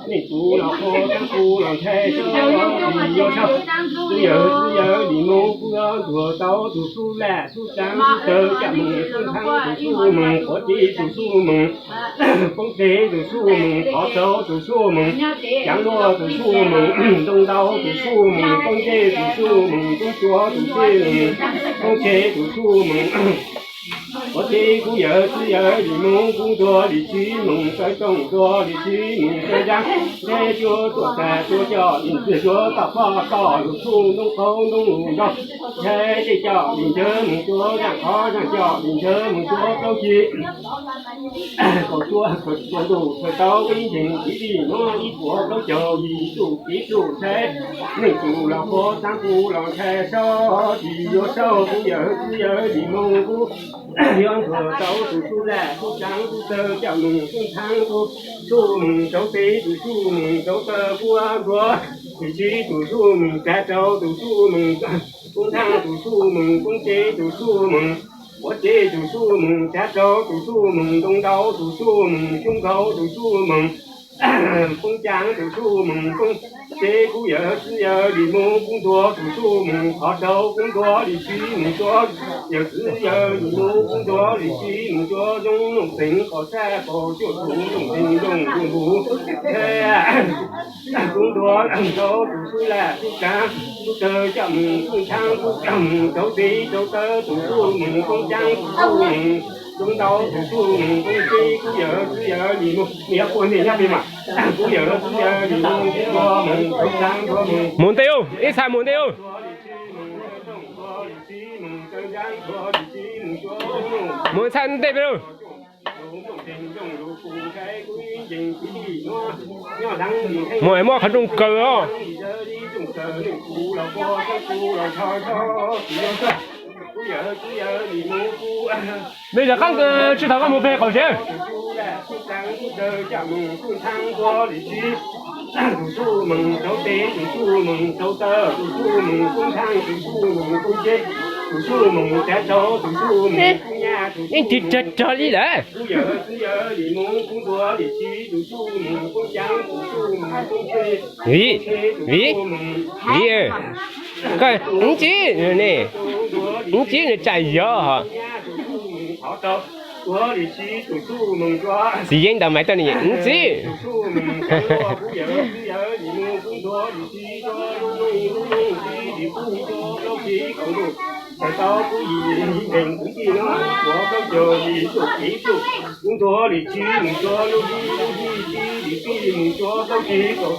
Neej tsa los qhuas, tsav txuj los ntshai, txhob ris yuav txhawj. Kuv yawg txwv yawg Lis Moos, kuv yuav nthuav tau tus xub laj xub txav xub tawg, caj moos xub nthab tus xub moos, quav tsev tus xub moos, poob tsev tus xub moos, qhov tsaus tus xub moos, caav luaj tus xub moos, ntoo ntau tus xub moos, poob ntse tus xub moos, poob tsuav tus xub moos, poob tsev tus xub moos. Quav tsev kuv yawg txwv yawg Lis Moos, kuv nthuav li tsib moos, tawv tooj nthuav li tsib moos, tawv ntxaab, teb cuab tuaj tag cuab coj, lim cuab toj poj toj, lug txhuj ntoo qaug ntoo lug nrog, ntshai tej coj li ntsawg moos cuab zaaj qhov zaaj coj li ntsawg moos cuab plaub ci kaum cuaj kaum cuaj ntuj, txhawm tau ib nceeg kwv tij nuav ib puas plaub caug yim txuj kev txuj ntshai. Neej tsa los qhuas, tsav txuj los ntshai, txhob ris yuav txhawj. Kuv yawg txwv yawg Lis Moos, kuv yuav nthuav tau tus xub laj xub txav xub tawg, caj moos xub nthab tus xub moos, tsaus teg tus xub moos, tsaus taw kuv nthuav li tsib tus xub moos, tsav rau tus xub moos, poob nthab tus xub moos, poob tsev tus xub moos, quav tsev tus xub moos, tsav rau tus xub moos, ntoo ntau tus xub moos, xyoob nkaus tus xub moos, poob caav tus xub moos, poob tsev kuv yawg txwv yawg Lis Moos, kuv nthuav tus xub moos, qhov tsaus kuv nthuav li tsib moos cuab, yawg txwv yawg Lis Moos, kuv nthuav li tsib moos cuab, zoo looj teev qhov txaj qhov cuaj tus looj teev looj ntuj npus, kuv nthuav tau tus xub laj xub txav xub tawg, caj moos xub nthab tus xub moos, tsaus teg tsaus taw tus xub moos, poob caav tus xub moos, ntoo ntau tus xub moos, poob tsev kuv yawg txwv yawg Lis Moos, nws yuav quaj nws nyob pem mas, kuv yawg txwv yawg Lis Moos, kuv nthuav moos tau txav nthuav moos. Mus ntej ub, ib txha mus ntej ub. Mus txha ntej pem lauj. Mus es muab qhov rooj kaw os. Nws yog qaab tsi thaum koj mus pem qaum tsev. Tus xub moos tsaus teg, tus xub moos tsaus taw, tus xub moos poob nthab, tus xub moos poob tsev, tus xub moos tsav rau, tus xub moos poob nyab, tus xub moos poob tsev, kuv yawg txwv yawg Lis Moos, kuv nthuav li tsib, tus xub moos poob caav, tus xub moos poob tsev, poob tsev, tus xub moos, koj ntxib ne, ntxib nws tsa yov. Tus xub moos qhov tsaus, nthuav li tsib, tus xub moos tsuav, txiv yeeb ntawd mas tau nws ntxib. Tus xub moos tsav luaj, kuv yawg txwv yawg Lis Moos, kuv nthuav li tsib, tsuav lub looj lub looj tsib li kuv tsuav plaub tsib kaum ntuj, txhawm tau kuv yim nceeg kwv tij no ib puas plaub caug yim txuj kev txuj. Kuv nthuav li tsib moos tsuav lub yim lub yim tsib li tsib moos tsuav plaub tsib kaum,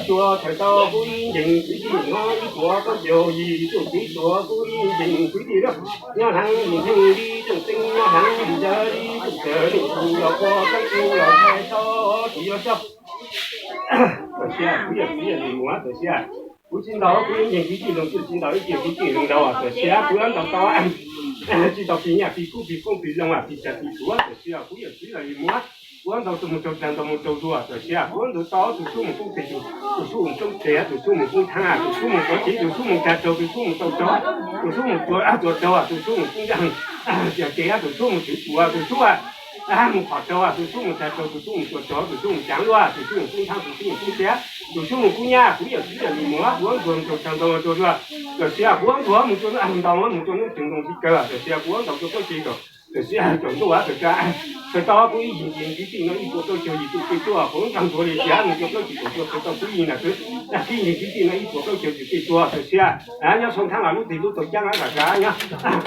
tsuav txhawm tau kuv ib nceeg kwv tij no ib puas plaub caug yim txuj kev tsuav kuv ib nceeg kwv tij na. Nyob heev li nceeg li txuj xeeb, nyob heev li ntawd li txuj tawg, neej tsa los qhuas, tsav txuj los ntshai, txhob ris yuav txhawj. Tam sim kuv yawg txwv yawg Lis Moos, tam sim kuv tsis ntaus kuv ib nceeg kwv tij zoo, kuv tsis ntaus ib nceeg kwv tij zoo ntau, tam sim kuv yuav ntaus tau tsis tau pis nyaj pis kub pis poob pis loo pis tsav pis tuav, tam sim kuv yawg txwv yawg Lis Moos, kuv yuav ntaus tus mus rau tag ntaus mus rau zuag, tam sim kuv yuav ntaus tau tus xub moos poob teg, tus xub moos poob tsev, tus xub moos poob thaab, tus xub moos quav tsev, tus xub moos tsav rau, tus xub moos tau rau, tus xub moos tsuav tau, tus xub moos poob ncaaj tsev, tus xub moos tswv tsuav, tus xub moos qhov rau, tus xub moos tsav rau, tus xub moos tsuav tau, tus xub moos caav luaj, tus xub moos poob thaab, tus xub moos poob tsev, tus xub moos poob nyab, kuv yawg txwv yawg Lis Moos, kuv yuav nthuav mus rau tag ntaus rau zuag, tam sim kuv yuav nthuav mus rau ntaus mus rau nub tsev ntoo tsis kaw, tam sim kuv yuav ntaus rau plaub tsib kaum, tam sim kaum ntuj, tam sim txhawm tau kuv ib nceeg kwv tij no ib puas plaub caug yim txuj kev txuj, kuv yuav nthuav li tsib mus rau plaub tsib kaum txhawm tau kuv ib nceeg kwv tij no ib puas plaub caug yim txuj kev txuj, tam sim nyob sau nthab los lub teg lub tau caab, tam sim nyob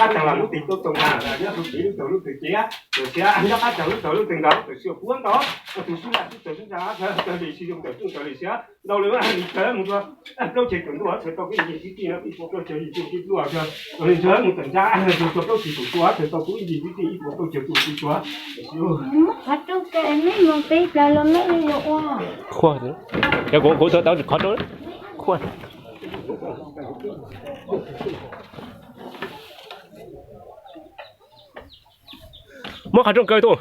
qab tag los lub teg lub tau nkaag, nyob sau tsev lub tau lub teg cev, tam sim nyob qab tag lub tau lub teg nkaus, tam sim kuv yuav ntaus tus xub laj xub tawg xub ntsa tawg li tsis zoo tawm rooj tawm li siab ntau li, li txhawm mus rau plaub caug kaum ntuj txhawm tau kuv ib nceeg kwv tij no ib puas plaub caug yim txuj kev txuj, li txhawm mus tawm ntsa rau plaub tsib kaum txhawm tau kuv ib nceeg kwv tij ib puas plaub caug yim txuj kev txuj. Qhuas, yog kuv kuv tau tau qhov rau, qhuas. Muab qhov rooj kaw tuaj.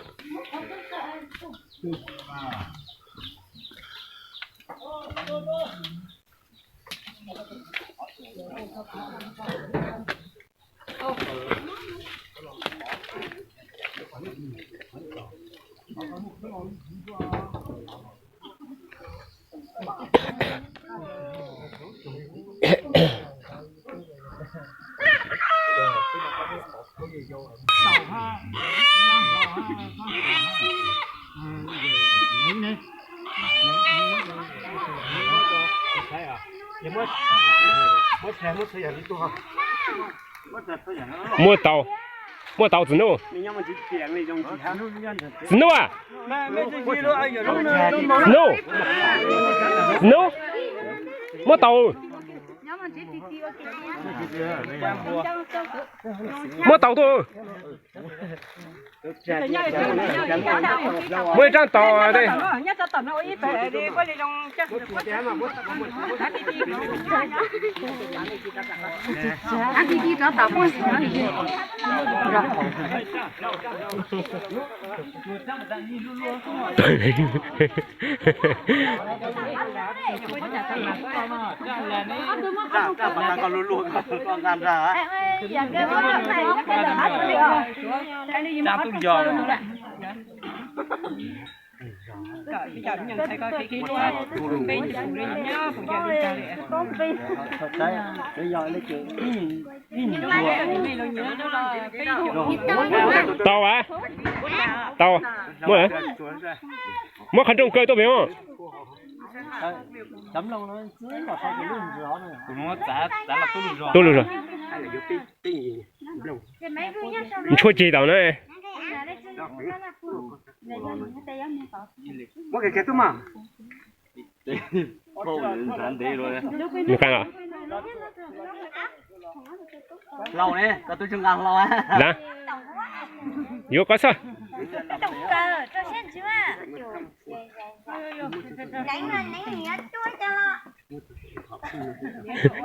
Muaj tau, muaj tau txiv nub. Txiv nub a, nub, txiv nub, muaj tau. Muaj tau tuaj. Muaj ib tsaab tau tej. Tau a, tau, muab, muab qhov rooj kaw tuaj pem os. Tub lug zog. Ntshuaj ceg tau na. Yuav koj xwb.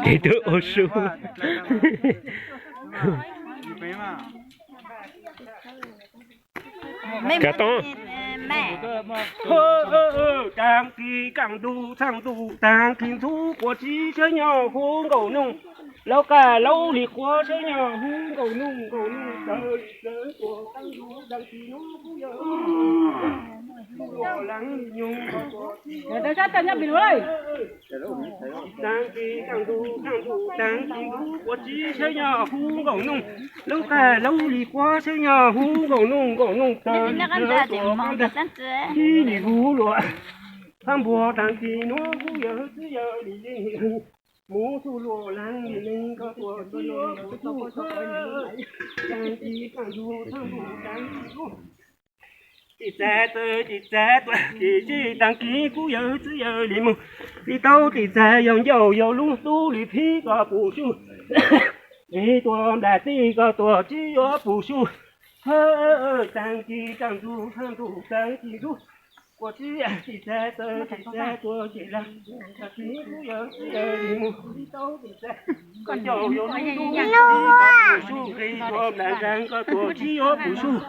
Kev tuaj ua su. Kav too. Taag kis kaaj ntuj txhaaj ntuj, taag kis ntxhub quas tsib sawv nyob hu nkaus noog, laub qaj laub lis quas sawv nyob hu nkaus noog, nkaus noog tawv li tawv tuaj taag ntuj taag kis nuav kuj yog taag kis kaaj ntuj txhaaj ntuj, taag kis ntxhub quas tsib sawv nyob hu nkaus noog, laub qaj laub lis quas sawv nyob hu nkaus noog, nkaus noog tawv li tawv tuaj taag ntuj ib lis vuv luas, txhaab npuag taag kis nuav kuj yog txwv yawg li li, mus txug luas laag li neeg koj tuaj txwv yuav kuv txug, taag kis kaaj ntuj txhaaj ntuj taag kis ntxhub. Tis txais tawv tis txais tuaj tis txais taag kis kuj yog txwv yawg li mus, ib tau tis txais yog ncauj yog lub tub li phib koj puj tsuj, ib tuaj nplas tij koj tuaj txwv yuav puj tsuj. Taag kis kaaj ntuj txhaaj ntuj taag kis ntxhub, quas tsib tis txais tawv tis txais tuaj ces laag, taag kis kuj yog txwv yawg li mus, ib tau tis txais koj ncauj yog lub tub li phib koj puj tsuj, ib tuaj nplas tij koj tuaj txwv yuav puj tsuj.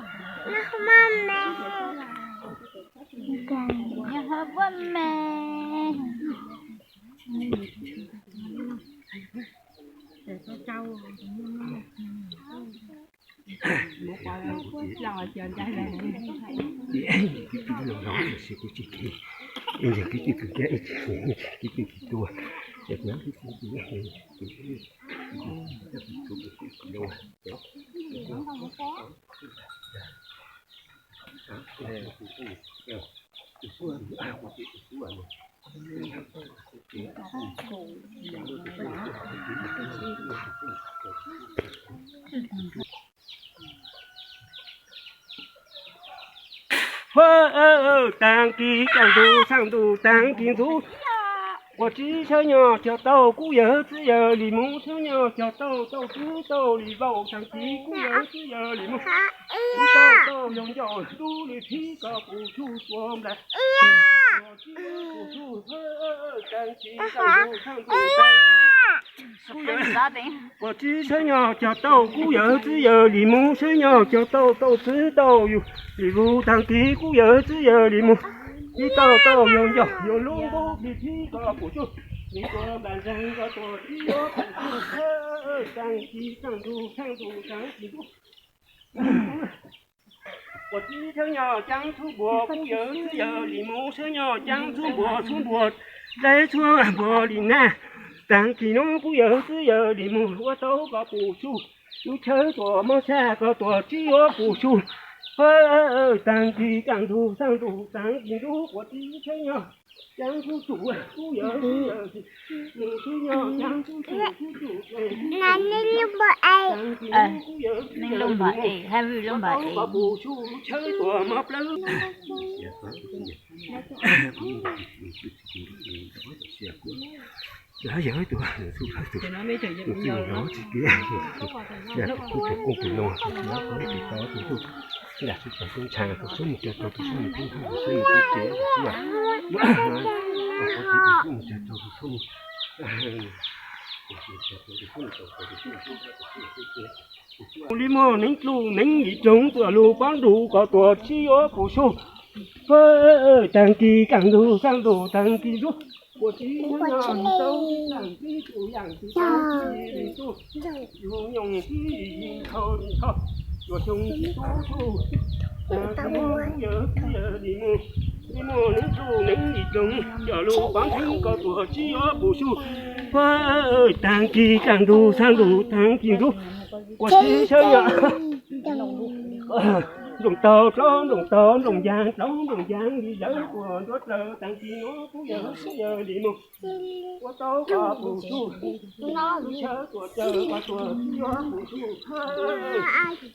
Taag kis kaaj ntuj txhaaj ntuj taag kis ntxhub, quas tsib sawv nyob cog tau kuj yog txwv yawg li mus, sawv nyob cog tau tau txwv tau li vaus taag kis kuj yog txwv yawg li mus, tau tau yog ncauj tub li phib koj puj tsuj tuaj nplas, puj tsuj, taag kis kaaj ntuj txhaaj ntuj taag kis ntxhub, quas tsib sawv nyob cog tau kuj yog txwv yawg li mus, sawv nyob cog tau tau txwv tau yug li vus taag kis kuj yog txwv yawg li mus, ib tau tau yog ncauj yog lub tub li phib koj puj tsuj, li tuaj nplas nraag koj tuaj txwv yuav puj tsuj, taag kis kaaj ntuj txhaaj ntuj taag kis ntxhub. Kuv tib sawv nyob ceeb txhub npua kuj yawg txwj yawg li mus, sawv nyob ceeb txhub npua txhub npua, dlaib txhub npua li nag. Tag kis no kuj yawg txwj yawg li mus ua tau koj pus su, lub chaw tuam mob sab koj tuam tsis yuav pus su. Tag kis kaj ntug xaj ntug tag kis ntub kuv tib sawv nyob ceeb txhub tus kuj yawg txwj yawg li mus, sawv nyob ceeb txhub tus txhub tus, tag kis no kuj yawg txwj yawg li mus ua tau koj pus su, lub chaw tuam mob plawv. Yog ib tug tus tus tsis kiv, yog tus kuj tus kuj tus loo tus tsis tau tus tus, yog tus tau tus ntshai tus sub mus rau tus sub mus tus sub mus tus ces tus sub, tus sub mus rau tus sub mus li muag neev dlus neev yim roog tuam lug pob nrug koj tuam tsis yuav pus su. Tag kis kaj ntug xaj ntug tag kis ntub kuv tib sawv nyob tau tag kis tus yam tus tau tsis li tuj, yug nyoog tib li nthau li nthau, yuav xyoo tsis tub su. Tag kis no kuj yawg txwj yawg li mus, li muag neev dlus neev yim roog tuam lug pob nrug koj tuam tsis yuav pus su. Tag kis kaj ntug xaj ntug tag kis ntub kuv tib sawv nyob nroos taug dlaub nroos taug nroos yaag dlaub nroos yaag li zawv tuam nruab dlawg tag kis no kuj yawg txwj yawg li mus ua tau koj pus su, lub chaw tuam caw koj tuam tsis yuav pus su.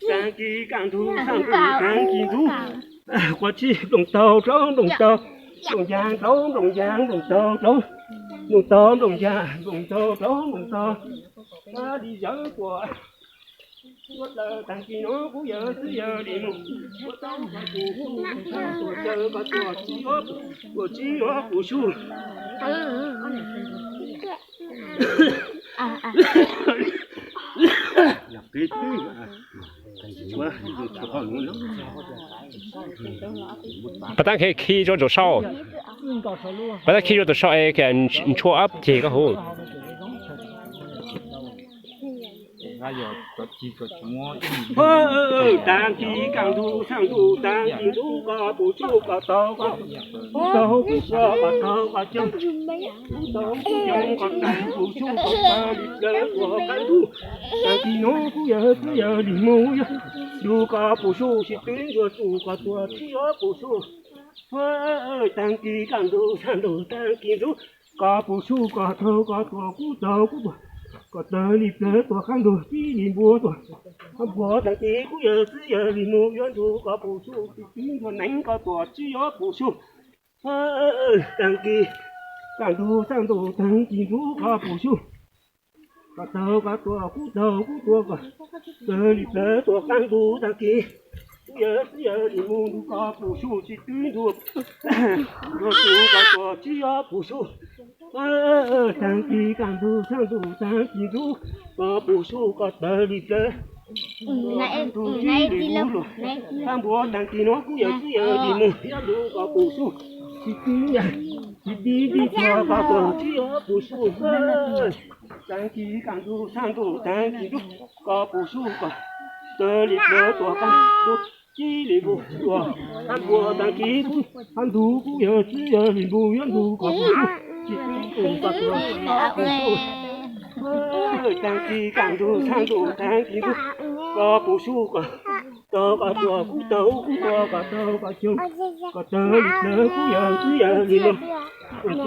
Tag kis kaj ntug xaj ntug tag kis ntub kuv tib nroos taug dlaub nroos taug nroos yaag dlaub nroos yaag nroos taug dlaub nroos taug nroos yaag nroos taug dlaub nroos taug li zawv tuam nruab dlawg tag kis no kuj yawg txwj yawg li mus ua tau koj pus su, lub chaw tuam caw koj tuam tsis yuav, tuam tsis yuav pus su. Pas tab khi khi rau saum, pas tab khi rau saum es ntshua ob ceg koj huv. Tag kis kaj ntug xaj ntug tag kis ntub koj pus su koj taug koj, koj taug koj coo, koj taug koj coo koj taug pus su koj taw li plawv tuam qab ntug. Tag kis no kuj yawg txwj yawg li mus yuav nrug koj pus su tsis twb ntuag tus koj tuam tsis yuav pus su. Tag kis kaj ntug xaj ntug tag kis ntub koj pus su koj taug koj tuam kub taug kub tuam, koj taw li plawv tuam qab ntug tib li npua tuam, npua tag kis kuj yawg txwj yawg li mus yuav nrug koj pus su tsis twb ntuag neev koj tuam tsis yuav pus su. Tag kis kaj ntug xaj ntug tag kis ntub koj pus su koj taug koj tuam kub taug kub tuam koj taw li plawv tuam qab ntug tag kis kuj yawg txwj yawg li mus nrug koj pus su tsis twb ntuag, ntuag tus koj tuam tsis yuav pus su. Tag kis kaj ntug xaj ntug tag kis ntub koj pus su koj taw li plawv ntug tib li npua, qab npua tag kis no kuj yawg txwj yawg li mus yuav nrug koj pus su tsis twb, tsis twb ntuag koj tuam tsis yuav pus su. Tag kis kaj ntug xaj ntug tag kis ntub koj pus su koj taw li plawv tuam qab ntug tib li npua, qab npua tag kis kuj qab ntug kuj yawg txwj yawg li mus yuav nrug koj pus su tsis twb ntuag koj tuam tsis yuav pus su. Tag kis kaj ntug xaj ntug tag kis ntub koj pus su koj taug koj tuam kub taug kub tuam koj taug koj coo, koj taw li plawv kuj yawg txwj yawg li mus,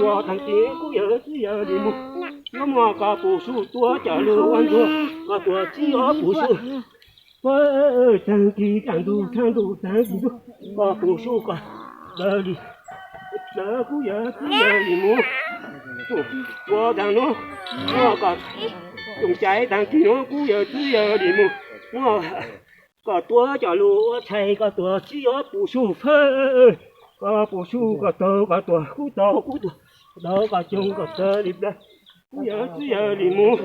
ua tag kis kuj yawg txwj yawg li mus yuav muab koj pus su tuav coj lug ua ntuag koj tuam tsis yuav pus su. Tag kis kaj ntug xaj ntug tag kis ntub koj pus su koj taw li plawv kuj yawg txwj yawg li mus ua tag nuav, muab koj coo caiv tag kis nuav kuj yawg txwj yawg li mus muab koj tuav coj lug ua tshais koj tuam tsis yuav pus su fawb, koj pus su koj taug koj tuam kub taug kub tuam, taug koj coo koj taw li plawv kuj yawg txwj yawg li mus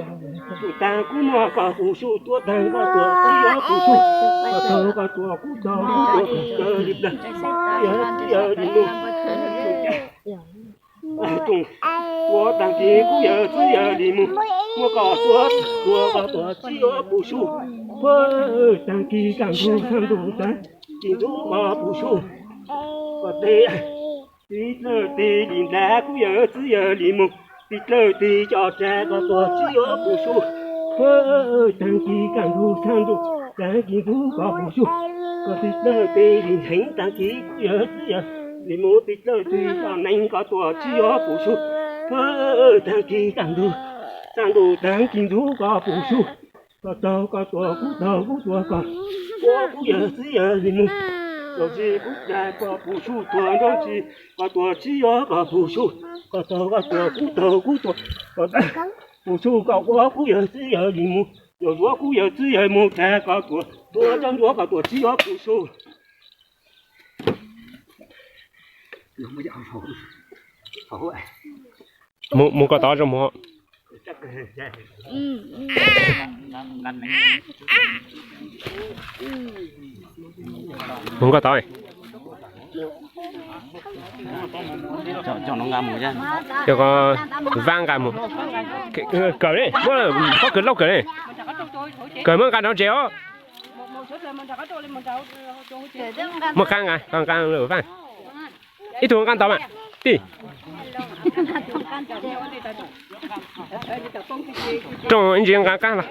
ua tag kuj muab koj pus su tuav tag koj tuam tsis yuav pus su, koj taug koj tuam kub taug kub tuam koj taw li plawv kuj yawg txwj yawg li mus ua tag kis kuj yawg txwj yawg li mus muab koj tuav tuav koj tuam tsis yuav pus su fawb, tag kis kaj ntug xaj ntug tag Kis ntxub koj puv sub, koj tes tib dlawg tes li nrad kuj yawg txwv yawg li mus, tib dlawg tes coj tsa koj tuag tsis yuav puv sub. Taag kis kaj ntug txhaj ntuj, taag kis ntxub koj puv sub, koj tib dlawg tes li nrheev taag kis kuj yawg txwv yawg li mus, tib dlawg tes coj neeg koj tuag tsis yuav puv sub. Taag kis kaj ntug txhaj ntuj, taag kis ntxub koj puv sub, koj taug koj tuag kuv taug kuv tuag koj, kuv kuj yawg txwv yawg li mus. Koj tsis kuv dag koj puv sub tuag nroo tsis, koj tuag tsis yuav koj puv sub, koj taug koj tuag kuv taug kuv tuag koj, puv sub koj ua kuj yawg txwv yawg li mus, yuav yuav kuj yawg txwv yawg mus tag koj tuag, tuag tsob ntsuab koj tuag tsis yuav puv sub. Mus koj tod zoo mus. Mus koj tod. Cov ko vab nqa mus. Kawm li, muab pob kws laub kawm li. Kawm muab nqa rau tsev os. Muab qab nqa, nqa lawm vaj. Ib tug nqa ntawd mas. Tij. Rooj ib ntsis nqa qab los.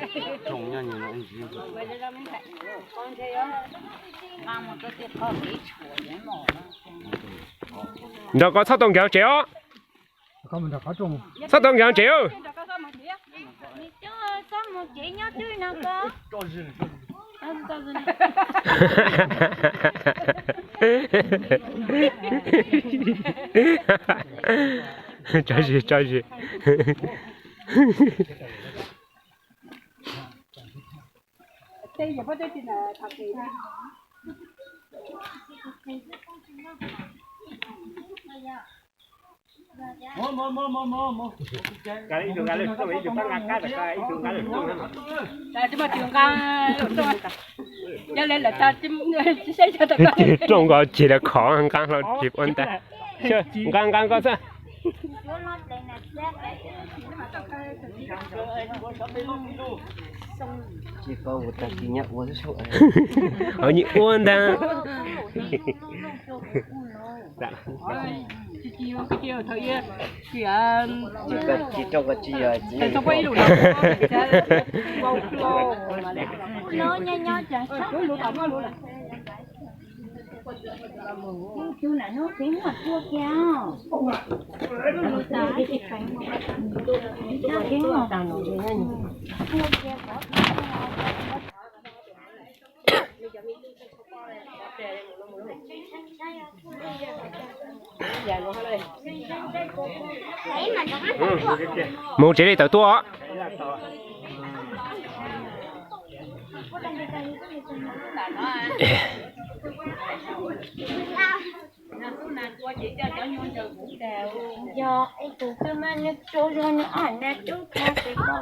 Nrog koj txhob tau nkag tsev os. Txhob tau nkag tsev. Tso zis, tso zis. Rooj ko ces lawv khov nqa los tsis ua ntag. Nqa nqa koj xwb. Ho nyiam ua ntag. Mus tsev li tawm tuaj. Yog tus twg mas nws tsaug zog nws ob hais na tub tag pem ko.